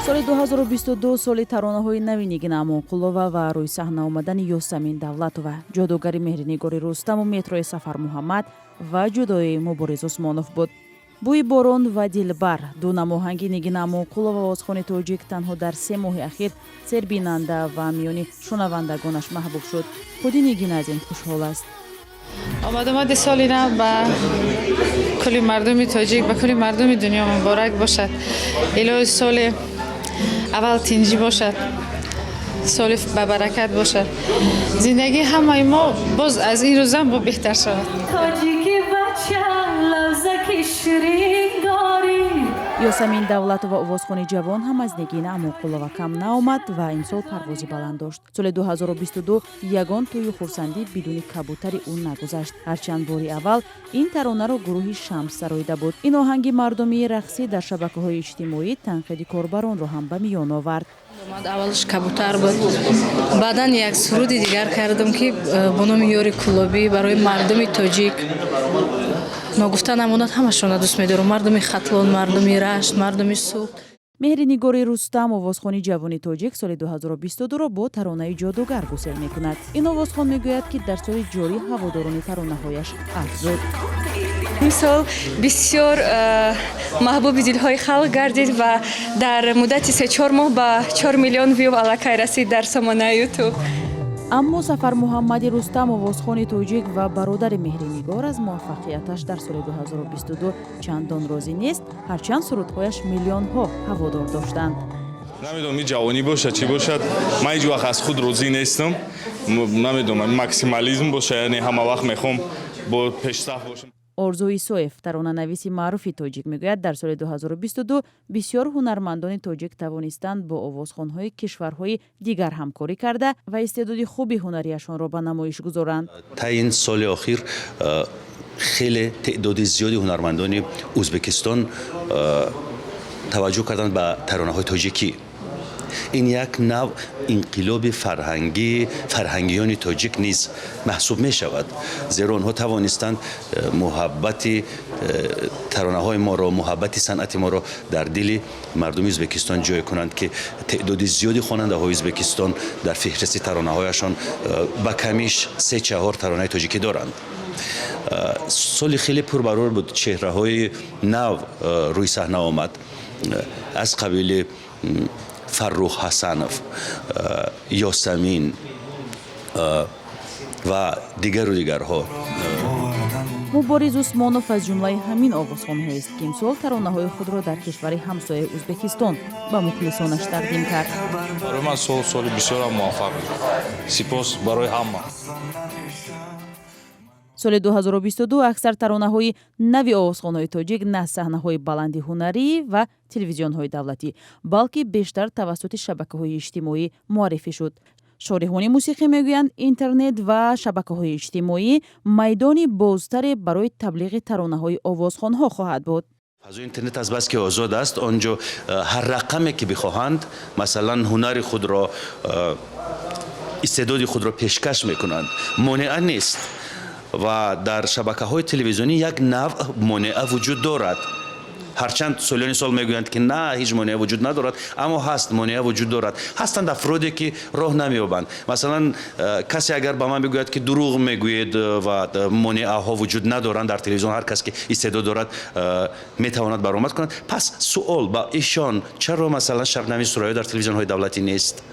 Соли 2022 соли таронаҳои нави Нигина Амонқулова ва рӯи саҳна омадани Ёсамин Давлатова, ҷодугари Меҳринигори Рустаму метрои Сафармуҳаммад ва ҷудоии Мубориз Усмонов буд. Бӯи борон ва Дилбар, ду намоҳанги Нигина Амонқулова, овозхони тоҷик, танҳо дар 3 моҳи ахир сербинанда ва миёни шунавандагонаш маҳбуб шуд. Худи Нигина аз ин хушҳол аст. Омадомади соли нав ба кулли мардуми тоҷик, ба кулли мардуми дунё муборак бошад. Илоҳи, соли аввал тинҷӣ бошад, соли бабаракат бошад, зиндагии ҳамаи мо боз аз ин рӯзам бо беҳтар шавад. Тоҷики бача, лавзаки ширин дорӣ. Ёсамин Давлатова, овозхони ҷавон, ҳам аз Нигина Амонқулова кам наомад ва имсол парвози баланд дошт. Соли 2022 ягон тӯю хурсандӣ бидуни Кабутари ӯ нагузашт. Ҳарчанд бори аввал ин таронаро гурӯҳи Шамс сароида буд. Ин оҳанги мардумии рақсӣ дар шабакаҳои иҷтимоӣ танқиди корбаронро ҳам ба миён овард. Аввалш Кабутар буд, баъдан як суруди дигар кардам, ки бо номи Ёри Кулобӣ, барои мардуми тоҷик. Ногуфта намонад, ҳамашонро дӯст медорам: мардуми Хатлон, мардуми Рашт, мардуми Суғд. Меҳринигори Рустам, овозхони ҷавони тоҷик, соли 2022-ро бо таронаи Ҷодугар гусел мекунад. Ин овозхон мегӯяд, ки дар соли ҷорӣ ҳаводорони таронаҳояш афзуд. Имсол бисёр маҳбуби дилҳои халқ гардид ва дар муддати 3-4 моҳ ба 4 миллион view аллакай расид дар сомонаи Ютуб. Аммо Сафармуҳаммади Рустам, овозхони тоҷик ва бародари Меҳринигор, аз муваффақияташ дар соли 2022 чандон розӣ нест, ҳарчанд сурудҳояш миллионҳо ҳаводор доштанд. Намедонам, ин ҷавонӣ бошад, чӣ бошад, ман ҳеҷ вақт аз худ розӣ нестам. Намедонам, максимализм бошад, яъне ҳама вақт мехоҳам бо пешсаф бошам. Орзу Исоев, таронанависи маъруфи тоҷик, мегӯяд, дар соли 2022 бисёр ҳунармандони тоҷик тавонистанд бо овозхонҳои кишварҳои дигар ҳамкорӣ карда ва истеъдоди хуби ҳунарияшонро ба намоиш гузоранд. Та ин соли охир хеле теъдоди зиёди ҳунармандони Ӯзбекистон таваҷҷӯҳ карданд ба таронаҳои тоҷикӣ. Ин як нав инқилоби фарҳангӣ, фарҳангиёни тоҷик низ маҳсуб мешавад, зеро онҳо тавонистанд муҳаббати таронаҳои моро, муҳаббати санъати моро дар дили мардуми Ӯзбекистон ҷой кунанд, ки теъдоди зиёди хонандаҳои Ӯзбекистон дар феҳристи таронаҳояшон ба камиш се чаҳор таронаи тоҷикӣ доранд. Соли хеле пурбарор буд. Чеҳраҳои нав рӯи саҳна омад, аз қабили Фаррух Ҳасанов, Ёсамин ва дигару дигарҳо. Мубориз Усмонов аз ҷумлаи ҳамин овозхонҳоест, ки имсол таронаҳои худро дар кишвари ҳамсояи Ӯзбекистон ба мухлисонаш тақдим кард. Барои ман сол соли бисёрам муваффақ буд. Сипос барои ҳама. Соли 2022 аксар таронаҳои нави овозхонҳои тоҷик на саҳнаҳои баланди ҳунарӣ ва телевизионҳои давлатӣ, балки бештар тавассути шабакаҳои иҷтимоӣ муаррифӣ шуд. Шореҳони мусиқӣ мегӯянд, интернет ва шабакаҳои иҷтимоӣ майдони бозтаре барои таблиғи таронаҳои овозхонҳо хоҳад буд. Фазои интернет аз бас ки озод аст, он ҷо ҳар рақаме ки бихоҳанд, масалан, ҳунари худро, истеъдоди худро пешкаш мекунанд, монеа нест. Ва дар шабакаҳои телевизионӣ як навъ монеа вуҷуд дорад. Ҳарчанд солиёни сол мегӯянд, ки на, ҳеҷ монеа вуҷуд надорад, аммо ҳаст, монеа вуҷуд дорад. Ҳастанд афроде, ки роҳ намеёбанд. Масалан, касе агар ба ман бигӯяд, ки дурӯғ мегӯед ва монеаҳо вуҷуд надоранд, дар телевизион ҳар кас ки истеъдод дорад, метавонад баромад кунад, пас суол ба ишон: чаро, масалан, Шабнами Сурайё дар телевизионҳои давлатӣ нест?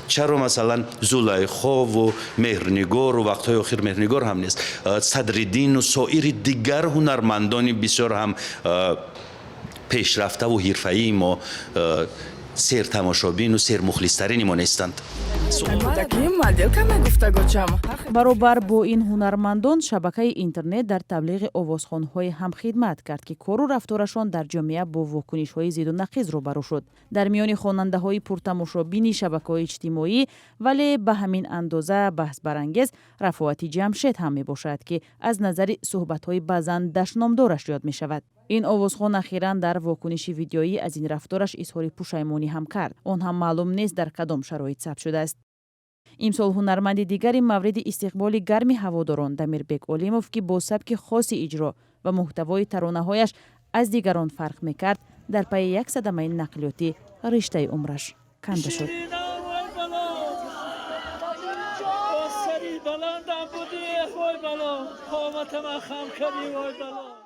Чаро, масалан, Зулайхову Меҳрнигору, вақтҳои охир Меҳрнигор ҳам нест, Садриддину соири дигар ҳунармандони бисёр ҳам пешрафтаву ҳирфаии мо, сертамошобину сермухлистарини мо нестанд? Баробар бо ин ҳунармандон, шабакаи интернет дар таблиғи овозхонҳое ҳам хидмат кард, ки кору рафторашон дар ҷомеа бо вокунишҳои зиду нақиз рӯбарӯ шуд. Дар миёни хонандаҳои пуртамошобини шабакаҳои иҷтимоӣ, вале ба ҳамин андоза баҳсбарангез, Рафоати Ҷамшед ҳам мебошад, ки аз назари суҳбатҳои баъзан дашномдораш ёд мешавад. Ин овозхон ахиран дар вокуниши видеоӣ аз ин рафтораш изҳори пушаймонӣ ҳам кард. Он ҳам маълум нест, дар кадом шароит сабт шудааст. Имсол ҳунарманди дигари мавриди истиқболи гарми ҳаводорон, Дамирбек Олимов, ки бо сабки хоси иҷро ва муҳтавои таронаҳояш аз дигарон фарқ мекард. Дар пайи як садамаи нақлиётӣ риштаи умраш канда шуд. Сари баландам будӣ, вой бало, қоматама хам кардӣ, вой бало.